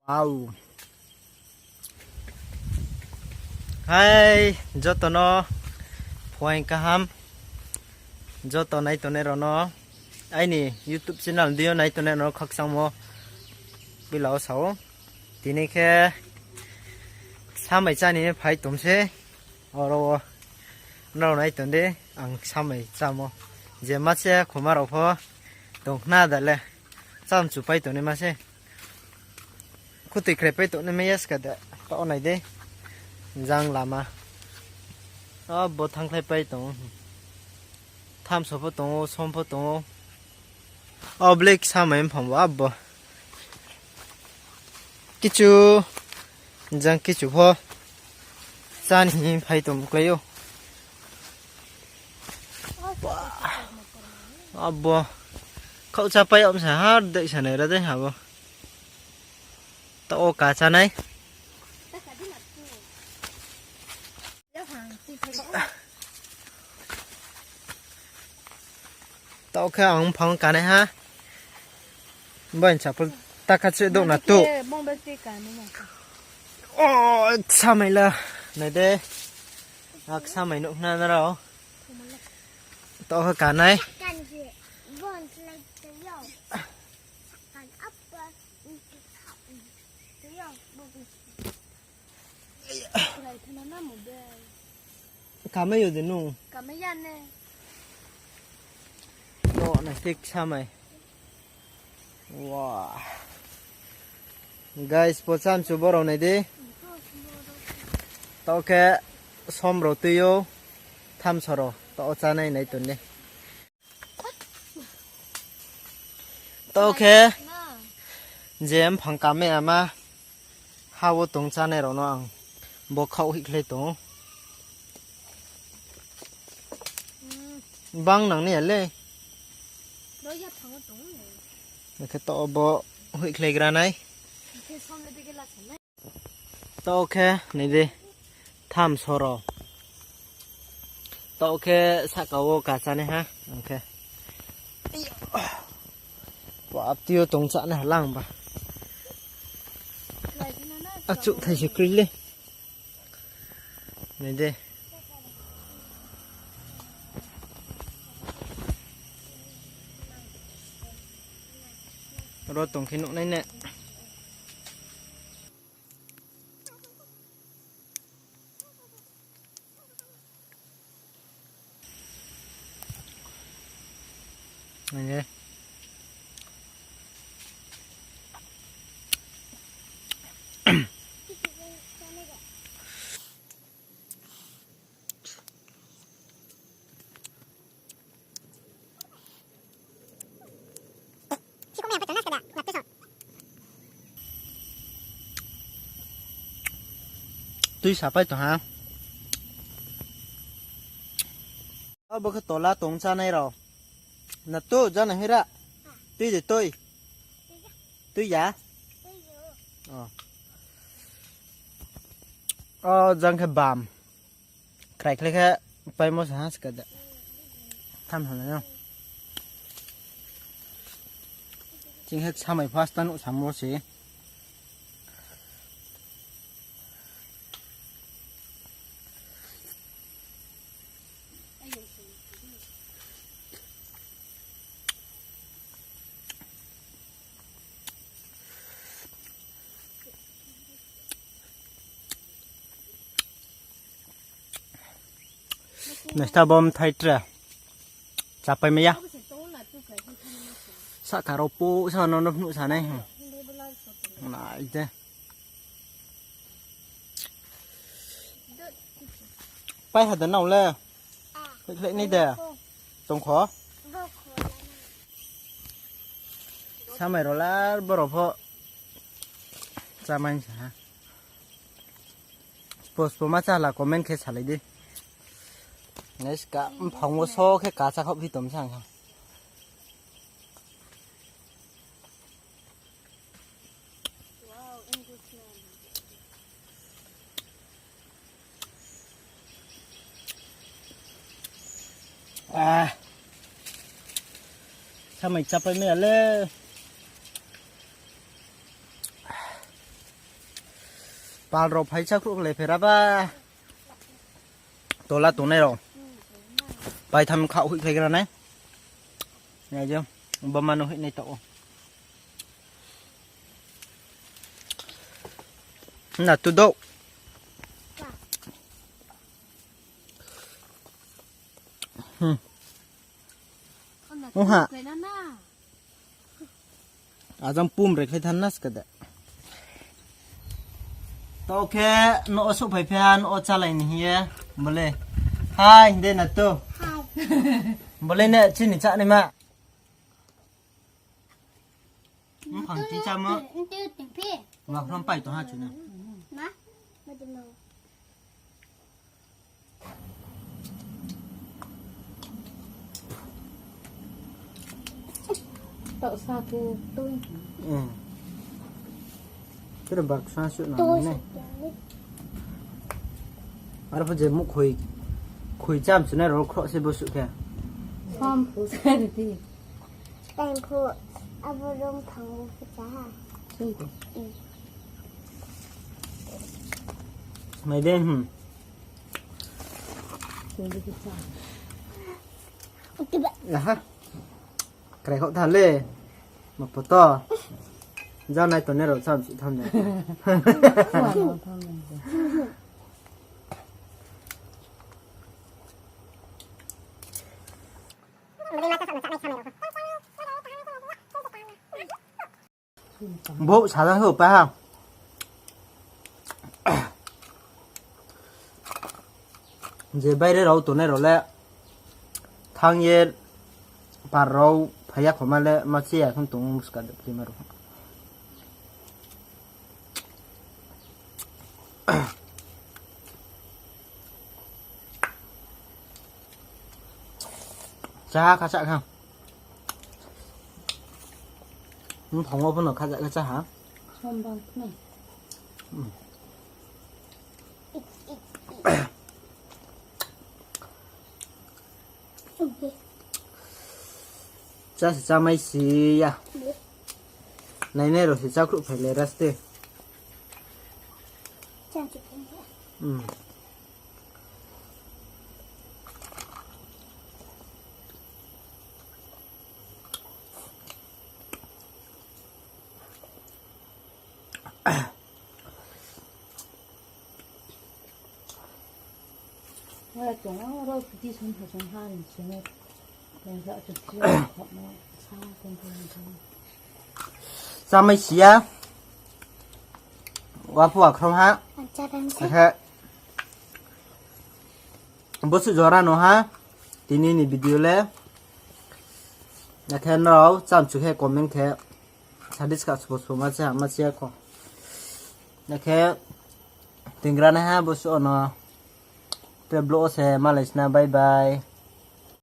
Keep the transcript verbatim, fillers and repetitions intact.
Au. Hai, joto no phuaing kaham. Joto naitongnai rao no, aini YouTube channel deing yo naitongnai rao no khakchangmo poila wo sa ou. Tini khe samai cháni phai tong se. Oro wo nrao nai tong di, ang samai chámo. Je ma se khoma rao pho tong khna da le. Chámchu pai tongnaima se. Khutoi krai pai tongnaima ya ska de. Taoh nai di. Jang lama. Abo thanngkhlai pai tong ou. Thamso pho tong ou, som pho tong ou. O black samai mphang bo abo. Kichu, jang kichu pho. Cháni hing phai tong klái ou. Abo. Khaoh chápai yag msa har dei sanai ra dei abo. Taoh wo ka chánai. Taoh khe ang mphang kanai ha. Bai chapal takha che douh na tu. O, samai la. Nai de. Ak samai nuh khna nrao. Taoh khe kanai. Kamai yo de nung. To nai thik samai. Wa. Guys, pocham chu borao nai di. Taoh khe som rao tui ou. Thamso rao. Taoh chánai nai tong di. Taoh khe je mphang kamai ama ha wo tong chánai rao no ang bo khaoh hoihkhlai tong ou. Bang nang nai ya le. Akhe taoh bo hoihkhlaigra nai. Taoh khe nai di thamso rao. Taoh khe sahka wo ka chánai ha, ang khe. Pap tui yo tong chánai ha lang ba. Achouh thai se kroi le. Nai di. Ro tong khe nuh nai ne. Tui sapai tong ha. Abo khe tola tong chánai rao. Na tu jana hira. Tui de tui. Tui ya. O jang khe bam. Kraikhlai khe paimo se ha ska de. Tham ha nai no. Ching khe samai first ta nuh samo se. Naista bom thai tre. Chapai maya. Sahka rao po sa no no phnuh sa nai. Nai de. Pai ha de nao le. Khlai nai de. Tong kho. Samai rao lar borao pho. Chámai sa ha. Spo spo ma chála comment khe salai di. Naiska mphang wo so khe kasa khaoh phi tom sa ang kha. Ah. Samai chapai maya le. Pal rao phai chakhruh khlai phaira ba. Tola tongnai rao. Paitham khaoh hoihkhlai gra nai. Nai je, bo mano hoihnai taoh ou. Na tu douh. Hmm. Ongha. Ajang pum rekhlai thanna skade. To khe no o souhphai phi ha, no o chálai ni hing ye. Bole. Hai, hinde na tu. Bole ne chini chánaima. Mphang ti chámo. Wakhrom pai tong ha chini. Taoh sa khe tui. Khe baksa suh na nai. Aro pho je muh khoi, khoi cham chunai rao khroh se bo suh khe. Sam phu sa ri ti. Tang phu abo rong phang wo phu cha ha. Mai de, hmm. Aha. Krai khaoh tha le. Ma poto. Jang nai tongnai rao cham si tham de. Bo sajang khe upai ha. Je baire rao tongnai rao le thanng ye par rao phai ya khoma le ma se ya khon tong muska de prima rao. Chá kha, chá kha. Mphang wo pho no kha, chá kha, chá ha. Sombang khna. Hmm. Chá se chá mai si ya. Nainai rao se chá khruh phai le raste. Hmm. Chámai si ya. Wa phuh akhrom ha. Akhe bosuh jora no ha. Tini ni video le. Akhe nrao chámchu khe comment khe. Sadis ka sbo sbo ma se ha ma se ya kho. Akhe tingra nai ha bosuh no. Te vlog wo se malai sna, bye bye.